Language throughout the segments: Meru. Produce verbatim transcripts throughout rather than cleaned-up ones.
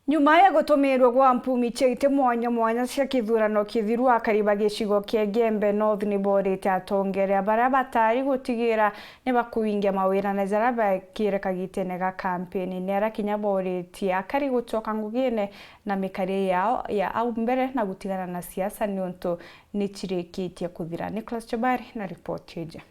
Nyuma ya gutumirwa gwa mpumi cia iti mwanya mwanya cia kithurano kithiru, akari ba gicigo kia Igembe North ni borite atongeria baria batari gutigira ni bakuingia mawirane jaria bekire kagitene ga kampeni. Ni aria kinya boritie akari gucoka ngugine na mikarie yao ya au mbere na gutigana na siasa, niuntu ni cirikitie kuthira. Nicholas Chobari na ripoti iji.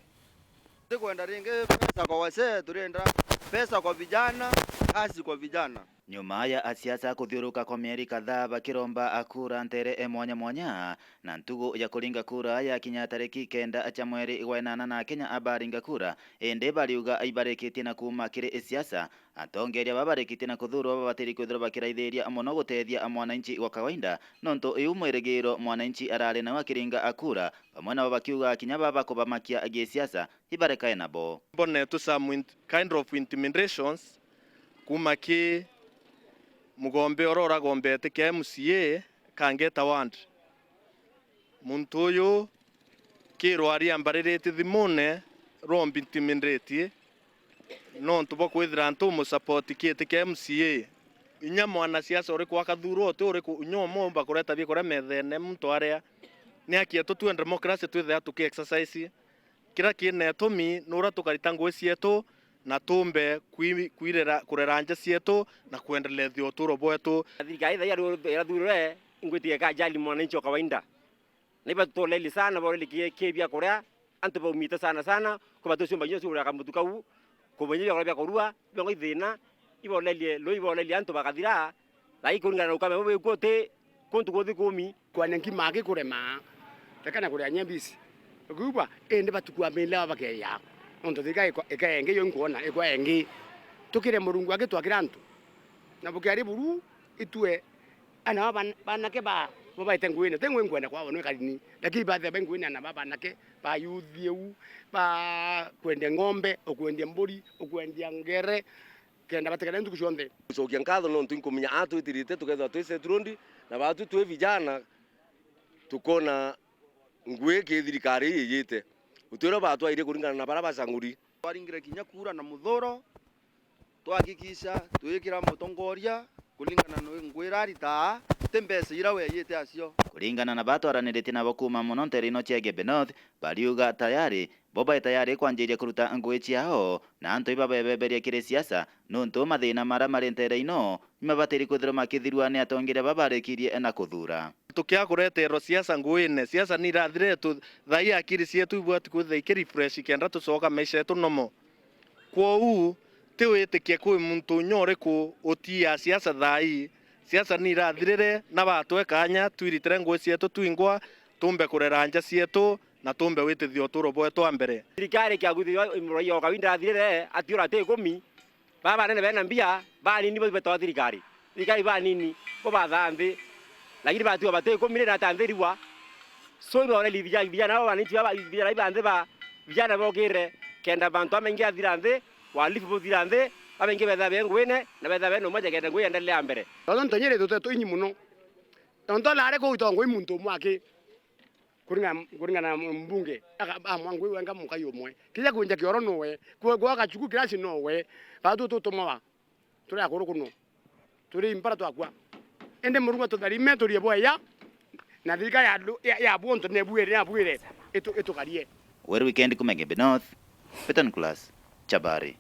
Tukwenda ringi pesa kwa wasee, turenda pesa kwa vijana, kazi kwa vijana. Nyuma ya asiasa kuthiuruka kwa mieri kadhaa bakiromba kura ntere e mwanya mwanya, na ntugu ya kuringa kura yakinya tariki kenda cia mweri wa inana, na Akenya abaringa kura, indi bariuga ibarikitie na kuuma kiri siasa. Atongeria baba barikitie na kuthurwa babatiri kwithirwa bakiraithiria mono gutethia mwananchi wa kawaida, nontu iu mwirigiro mwananchi arari nau akiringa kura, bamwe nabo bakiuga kinya baba kubamakia gisiasa ibarekae nabo. Mbonetwe some int-, kind of intimidations kuma ki mugombe uria uragombete kia M C A Kangeta Ward. Muntu uyu kirwa ari ambariritie thimune, rwa mbintimidatie, nontu bwa kwithira ntu mu support kiti kia M C A. Inya mwanasiasa uriku akathurwa uti uriku, inya umwe umba kureta bikuria methene muntu aria. Ni haki yetu twi democracy twithira tuki exercise. Kiria kina itumi ni uria tukarita ngugi cietu na tumbe kwi-, kwirera, kurera nja cietu na kwendelethia uturo bwetu. Thirikari thaia irathurire ingwitiga ikajali mwananchi wa kawaida. Na iba tutolelie sana, baolelie ki-, ki bia kuria, antu baumite sana sana, kwa batu ciumba nyo ciurira kamutu kau, kubenya bia kuria bia kurua, biongo ithina, ibaolelie, lo ibaolelie antu bakathira, thaai kuringana na ukame bubu bwikuo ti kuntu kuthi kumi. Kwane nkima aki kurema, rekana kuria nyembisi. Ukiugua, indi batukwamile bakeya. Nontu thirikari ika-, ikaengi yo nkuona, ikwaengi. Tukire Murungu aki twakira antu. Na bukiari buru, itue ana ba ban-, banake ba, bo baite nguine, ti ngui nkwenda kwao, nwe karini. Lakini bathe ba nguine ana ba banake, ba yuthi eu, ba kwendia ng'ombe, ukwendia mburi, ukwendia ngere, kenda batigane ntuku cionthe. Gucokia nkatho nontu inkumenya a twitirite tukethirwa twi settled, na batu twi vijana, tukona ngui ki thirikari iyite. Utwira batwairie kuringana na bara bacanguri. Twaringire kinya kura na muthuro, twahakikisha twikira mutongoria kuringana na ngui ira aritaa, ti mbeca ira weyite acio. Kuringana na batwaraniritie nabo kuuma mono ntere ino cia Igembe North, bariuga tayari, bo bai tayari kwanjiria kuruta ngui ciao, na antu ibabebeberia kiri siasa, nontu mathina mara mari ntere ino, nimabatiri kwithirwa makithirua ni atongeria babarikirie na kuthura. Tukia kureterwa siasa nguine, siasa ni irathire tu, thaai akiri cietu ibwati kwithira iki refresh kenda tucoka maisha yetu normal. Kwou, ti witikie kwi muntu unya uriku utiia siasa thaai. Siasa ni irathirire, na batwe kanya twiritire ngui cietu twingwa, tumbe kurera nja cietu, na tumbe witithia uturo bwetu a mbere. Thirikari kiagwithithia muraia o kawaida athirire, atiura ati ikumi, Baa banene bena mbia, banini bo betawa thirikari. Thirikari banini, bo bathaa nthi. Lakini batiwa bati ikumi ri na ata nthi riwa. So, ibaoreli vijana, vijana baba banini, baba, vijana iba nthi ba, vijana bokire, kenda bantu bamaingi athira nthi, walifu buthira nthi, bamaingi betha be nguine, na betha be no moja kenda ngui endelea mbere. Tontu ntonyere tute twinyi muno. Tontu nare kuu itongwa i muntu umwe aki. Kuringana, kuringana na mbunge, aka-, amwa ngui wenga mukai umwe. Kija kwinja kioro nowe, kwe-, gwa gachuku kirasi nowe, batu tutumawa. Turi akuru kuno. Turi impara twakua. Indi Murungu atutharime, turie bweya, na thirikari ya andu, ya, ya buntu nebwire, nebwire, itu-, itukarie. Weru weekend kuma Igembe North, Peter Nicholas, Chabari.